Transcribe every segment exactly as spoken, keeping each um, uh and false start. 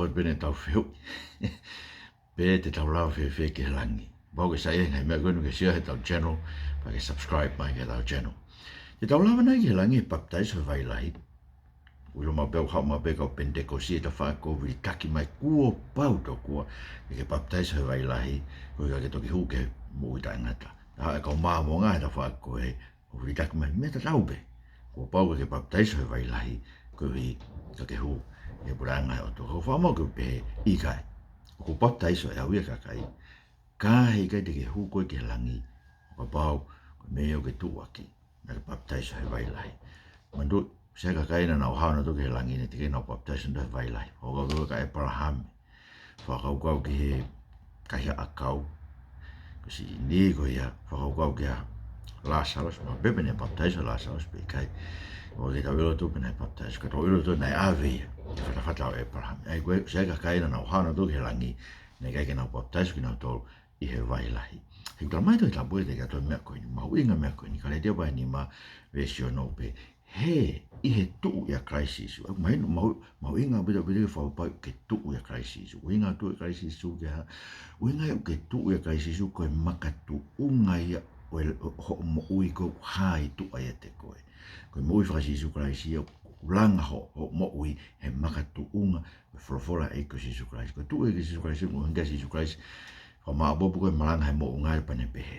ʻOku pehē ʻetau fehuʻi, pe te tau lava fēfē ki he langi? Kapau ʻoku ke saiʻia he ngaahi meʻa ko eni, ke share heʻetau channel, pea ke subscribe mai ki heʻetau channel. Te tau lava nai ki he langi he papitaiso he vai lahi? ʻOku ʻilo maʻu pē, ʻoku haʻu maʻu pē kau Penitekosi he tafaʻaki kuo vilitaki mai, kuo pau tokua ke ke papitaiso he vai lahi, koeʻuhi ka ke toki hū ki he moʻui taʻengata. Ka ʻi he kau Māmonga he tafaʻaki ko ē, ʻoku vilitaki mai, meʻa tatau pē. Kuo pau ke ke papitaiso he vai lahi, koeʻuhi ka ke hū ki he puleʻanga ʻo e ʻOtua. Ka ʻoku ou fakamālō ʻoku pehē, ʻikai. ʻOku ou papitaiso ʻe au ia, kakai. Ka heʻikai te ke hū koe ki he langi ʻo kapau ko e meʻa ʻoku ke tuʻuaki, naʻa ke papitaiso he vai lahi. Manatuʻi, sai kakai naʻa nau hao nautolu ki he langi, naʻe teʻeki ke nau papitaiso nautolu he vai lahi. Fakakaukau ki he ʻĒpalahame. Fakakaukau ki he kaihaʻa ʻakau ko Sīsū ko ia. Fakakaukau kia Lāsalosi, maʻu pē pe naʻe papitaiso ʻa Lāsalosi pe ʻikai. ʻOku ʻikai ke tau ʻilo ʻe tautolu pe naʻe papitaiso, ka tau ʻilo ʻe tautolu naʻe ʻave ia ki he fatafata ʻo ʻĒpalahame. ʻA ia ko e, sai kakai naʻa nau hao nautolu ki he langi, naʻe ʻikai ke nau papitaiso kinautolu ʻi he vai lahi. He ʻoku talamai ʻe he Tohi Tapu ʻe taha ʻa e meʻa ko eni, mahuʻinga meʻa ko eni, Kalētia vahe nima, veesi ono pē, he, ʻi he tuʻu ʻia Kalaisi Sīsū. ʻOku mahino, mahu-, mahuʻinga ʻaupito, ʻaupito ke fakapapauʻi ʻoku ke tuʻu ʻia Kalaisi Sīsū. ʻUhinga tuʻu ʻia Kalaisi Sīsū ki he hā? ʻUhinga ʻoku ke tuʻu ʻia Kalaisi Sīsū ko e makatuʻunga ia ʻo e, ʻo hoʻo moʻui ko ē ʻoku hā ʻi tuʻa ʻiate koe. Ko e moʻui faka-Sīsū Kalaisi ia, ʻoku langa hoʻo, hoʻo moʻui he makatuʻunga ʻo e folofola ʻa e ʻEiki ko Sīsū Kalaisi. Ko e tuʻu ʻia Sīsū Kalaisi, ko e ʻuhinga Sīsū Kalaisi, ko e māʻopoʻopo ko e malanga he moʻunga ia pea ne pehē.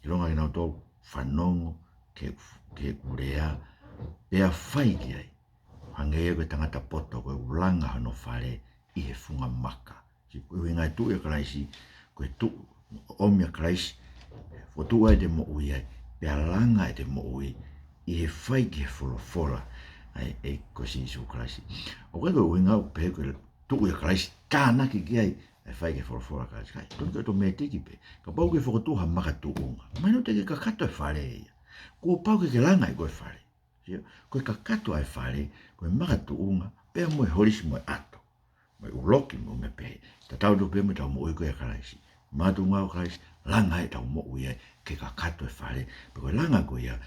ʻIlonga ke nau tau fanongo ki he, ki heʻeku lea, pea fai ki ai. Hangē ia ko e tangata poto, ko e ʻoku langa hono fale ʻi he funga maka. Sio, ko e ʻuhinga e tuʻu ʻia Kalaisi, ko e tuʻu, ʻomi ʻa Kalaisi, fokotuʻu ai ʻete moʻui ai, pea langa ʻete moʻui ʻi he fai ki he folofola ʻa e ʻEiki ko Sīsū Kalaisi. ʻOku ʻikai ko e ʻuhinga ʻoku pehē ko e tuʻu ʻia Kalaisi, tānaki ki ai ʻa e fai ki he folofola ʻa Kalaisi. ʻIkai, tonu ke ʻotomētiki pē. Kapau ʻoku ke fokotuʻu ha makatuʻunga, mahino teʻeki ke kakato e fale ia. Kuo pau ke ke langa ʻe koe e fale. Sio, ko e kakato ʻa e fale, ko e makatuʻunga, pea mo e holisi mo e ʻato, mo e ʻuluaki mo e meʻa pehē. Tatau tofu pē mo ʻetau moʻui ko ē ʻia Kalaisi. Makatuʻunga ʻo Kalaisi, langa ʻetau moʻui ai ke kakato e fale. Pea ko e langa ko ia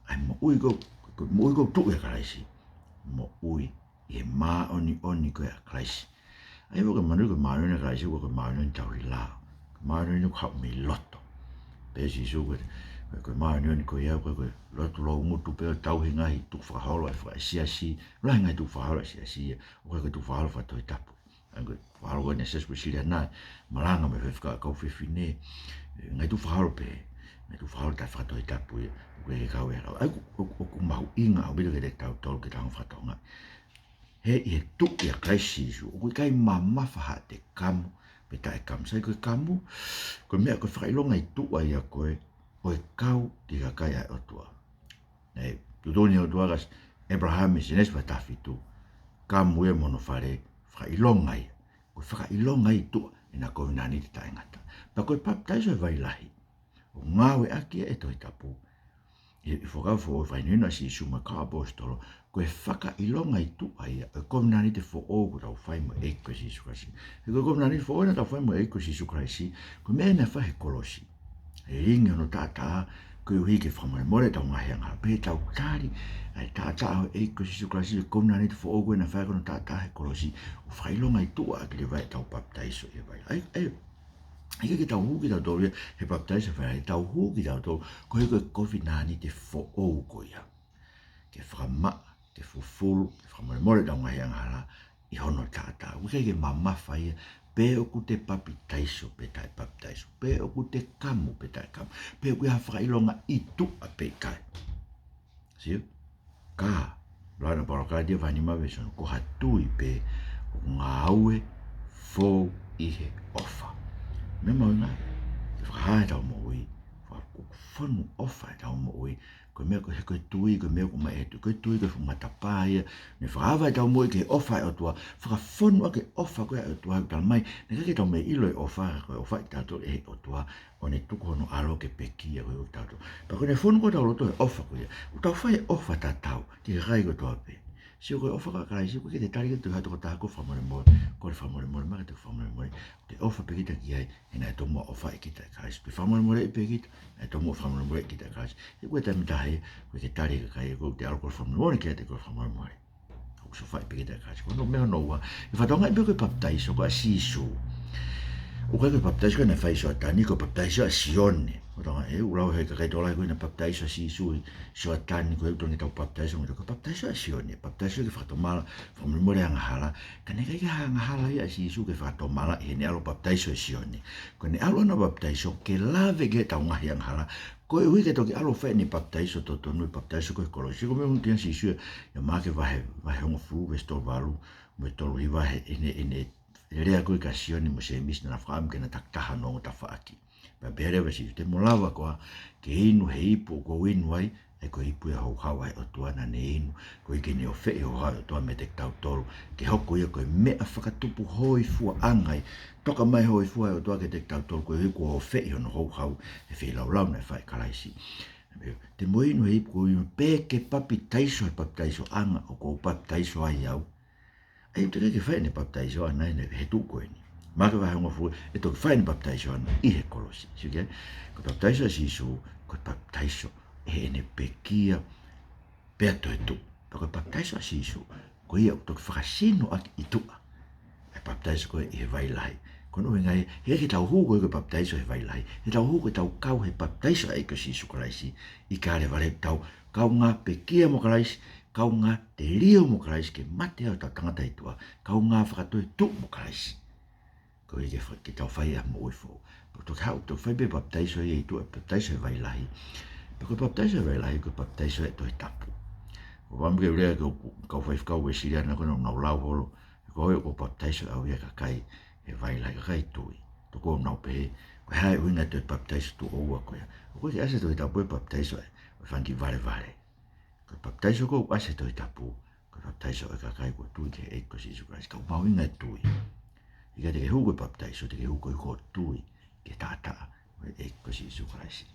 ʻa e moʻui ko, ko e moʻui ko e tuʻu ʻia Kalaisi, moʻui ʻi he māʻoniʻoni ko ē ʻa Kalaisi. ʻA ia ʻoku ke manatuʻi ko e māʻoniʻoni ʻa Kalaisi, ʻoku ʻikai ko e māʻoniʻoni tauhi lao. Ko e māʻoniʻoni ʻoku haʻu mei loto. Pehē ʻe Sīsū ko e, ko e māʻoniʻoni ko ia, ko e, ko e lotu loungutu pē ʻo tauhi e ngaahi tukufakaholo ʻa e faka-, siasi, lahi e ngaahi tukufakaholo ʻa e siasi ia, ʻoku ʻikai ko e tukufakaholo fakatohitapu. ʻA ia ko e tukufakaholo ko eni ʻa e Siasi Uēsiliana, malanga mo e faifekau fefine, e ngaahi tukufakaholo pehē, ngaahi tukufakaholo taʻefakatohitapu ia, ʻoku ʻikai ke kau ia. ʻA ia ʻoku, ʻoku, ʻoku mahuʻinga ʻaupito kiate kitautolu ke tau hanga ʻo fakatokangaʻi. He ʻi he tuʻu ʻia Kalaisi Sīsū, ʻoku ʻikai mamafa haʻate kamu pe taʻekamu. Sai, ko e kamu, ko e meʻa ko e fakaʻilonga ʻi tuʻa ʻia koe ʻo e kau ki he kakai ʻa e ʻOtua. Naʻe tuʻutuʻuni ʻe he ʻOtua kia ʻĒpalahame, Sēnesi vahe taha fitu, kamu ia mo hono fale, fakaʻilonga ia. Ko e fakaʻilonga ʻi tuʻa ʻena kovinānite taʻengata. Pea ko e papitaiso he vai lahi, ʻoku ngāueʻaki ia ʻe he Tohi Tapu ʻi he Fuakava Foʻou, fakahinohino ʻa Sīsū mo e kau ʻaposetolo, ko e fakaʻilonga ʻi tuʻa ia ʻo e kovinānite foʻou kuo tau fai mo e ʻEiki ko Sīsū Kalaisi. He ko e kovinānite foʻou naʻa tau fai mo e ʻEiki ko Sīsū Kalaisi, ko e meʻa naʻe fai he kolosi. Lilingi hono taʻataʻa koeʻuhi ke fakamolemole ʻetau ngaahi angahala. Pea tau tali ʻa e taʻataʻa ʻo e ʻEiki ko Sīsū Kalaisi, ʻa e kovinānite foʻou ko ē naʻe fai ko hono taʻataʻa he kolosi, ʻo fakaʻilonga ʻi tuʻa ʻaki leva ʻetau papitaiso he vai lahi. ʻA ia, ʻa ia, ʻikai ke tau hū kitautolu ia he papitaiso he vai lahi, tau hū kitautolu koeʻuhi ko e kovinānite foʻou ko ia. Ke fakamaʻa, ke fufulu, ke fakamolemole ʻetau ngaahi angahala ʻi hono taʻataʻa. ʻOku ʻikai ke mamafa ia pe ʻoku te papitaiso pe taʻepapitaiso, pe ʻoku te kamu pe taʻekamu, pe ʻoku ʻi ai ha fakaʻilonga ʻi tuʻa pe ʻikai. Sio? Ka, lau ʻena Paula, Kalētia vahe nima veesi ono, ko ha tui pē ʻoku ngāue fou ʻi he ʻofa. Meʻa mahuʻinga, ke fakahā ʻetau moʻui, fakafonu ʻofa ʻetau moʻui, ko e meʻa ko e, he ko e tui, ko e meʻa ʻoku ʻomai ʻe he tui, ko e tui ko e fuʻu matapā ia, ne fakaava ʻetau moʻui ki he ʻofa ʻa e ʻOtua, fakafonu ʻaki e ʻofa ko ē ʻa e ʻOtua, he ʻoku talamai, naʻe ʻikai ke tau meimei ʻilo e ʻofa, ko e ʻofa ʻiate kitautolu ʻe he ʻOtua, ʻo ne tuku hono ʻAlo ke pekia koeʻuhi ko kitautolu. Pea ko ʻene fonu ko ē ʻetau loto he ʻofa ko ia, ʻoku tau fai e ʻofa tatau ki he kakai kotoa pē. Sio, ko e ʻofa ʻa Kalaisi, ʻoku ʻikai ke te tali ki he tokotaha ko e fakamolemole, ko e fakamolemole, maʻa ke te fakamolemole, te ʻofa pē kita ki ai, he naʻe tomuʻa ʻofaʻi kita ʻe Kalaisi. Pea fakamolemoleʻi pē kita, naʻe tomuʻa fakamolemoleʻi kita ʻe Kalaisi. He ko e taimi ʻe taha ia, ʻoku ʻikai ke tali ʻe he kakai, ko e te ʻalu ko e fakamolemole ki ai, te ko e fakamolemole. ʻOku ʻosi fai pē ke ta kasi. Ko hono meʻa hono ua, ʻe fakatokangaʻi pē ko e papitaiso ko ia ʻa Sīsū, ʻoku ʻikai ko e papitaiso ko ē naʻe fai ʻi Soatani, ko e papitaiso ʻa Sione. ʻOku tau ʻai, ʻe, ʻoku lau ʻe he kakai tokolahi ko ē naʻe papitaiso ʻa Sīsū ʻi Soatani, ko e ʻutunga ke tau papitaiso, ko e papitaiso ʻa Sione, papitaiso ke fakatomala, fakamolemole angahala. Ka naʻe ʻikai ke ha angahala ia ʻa Sīsū ke fakatomala ʻi heʻene ʻalu papitaiso ʻe Sione. Ko ʻene ʻalu ʻana papitaiso ke lave ki heʻetau ngaahi angahala, koeʻuhi ke toki ʻalu ʻo fai ʻene papitaiso totonu, ʻene papitaiso ko ē he kolosi. Ko e meʻa ʻoku ʻuhinga ʻa Sīsū ia ʻia Maʻake vahe, vahe hongofulu, veesi tolu valu mo e tolu hiva, ʻene, ʻene lea ko ē kia Sione mo Sēmisi naʻa na fakaʻamu ke na taki taha hono ongo tafaʻaki. Pea pehē leva ʻe Sīsū, te mo lava koā ke inu he ipu ʻoku ou inu ai, ʻa ia ko e ipu ʻo e houhau ʻa e ʻOtua naʻa ne inu, koeʻuhi ke ne ʻofeʻi e houhau ʻa e ʻOtua meiate kitautolu, ke hoko ia ko e meʻa fakatupu hōifuaʻanga, ʻe toka mai e hōifua ʻa e ʻOtua kiate kitautolu, koeʻuhi kuo ʻofeʻi hono houhau ʻi he feilaulau naʻe fai ʻe Kalaisi. Te mo inu he ipu ʻoku ou inu, pe ke papitaiso he papitaisoʻanga ʻoku ou papitaiso ai au. ʻA ia ʻoku teʻeki ke fai ʻene papitaiso ʻana ʻi he tuʻu ko eni. Maʻake vahe hongofulu, ʻe toki fai ʻene papitaiso ʻana ʻi he kolosi. Sio ki ai, ko e papitaiso ʻa Sīsū, ko e papitaiso ʻi heʻene pekia pea toetuʻu. Pea ko e papitaiso ʻa Sīsū, ko ia ʻoku toki fakasino ʻaki ʻi tuʻa ʻa e papitaiso ko ē ʻi he vai lahi. Ko hono ʻuhinga ia, he ʻikai ke tau hū ko ē ko e papitaiso he vai lahi. He tau hū ko ē ʻo tau kau he papitaiso ʻa e ʻEiki ko Sīsū Kalaisi ʻi Kalevale, ʻo tau kaungā pekia mo Kalaisi, kaungā telio mo Kalaisi, ke mate ai hotau tangata ʻi tuʻa, kaungā fakatoetuʻu mo Kalaisi. Koeʻuhi ke fa-, ke tau fai ʻa e moʻui foʻou. Pea toki haʻu, toki fai pē papitaiso ia ʻi tuʻa, papitaiso he vai lahi. Pea ko e papitaiso he vai lahi, ko e papitaiso ʻa e Tohi Tapu. ʻOku ou ʻamanaki ke u lea ki he kau faifekau Uēsiliana ko ē naʻa nau lau holo, ko e ʻoku ou papitaiso au ʻa e kakai he vai lahi, kakai tui. Toki ʻoku nau pehē, ko e hā e ʻuhinga ʻo e papitaiso tuʻo ua ko ia? ʻOku ʻikai ke ʻasi he Tohi Tapu e papitaiso ʻo e fanga kiʻi valevale. Ko e papitaiso ʻoku ʻasi he Tohi Tapu, ko e papitaiso ʻo e kakai kuo tui ki he ʻEiki ko Sīsū Kalaisi. Ka ʻoku mahuʻinga e tui. ʻIkai te ke hū ko e papitaiso, te ke hū koeʻuhi ko e tui ki he taʻataʻa ʻo e ʻEiki ko Sīsū Kalaisi.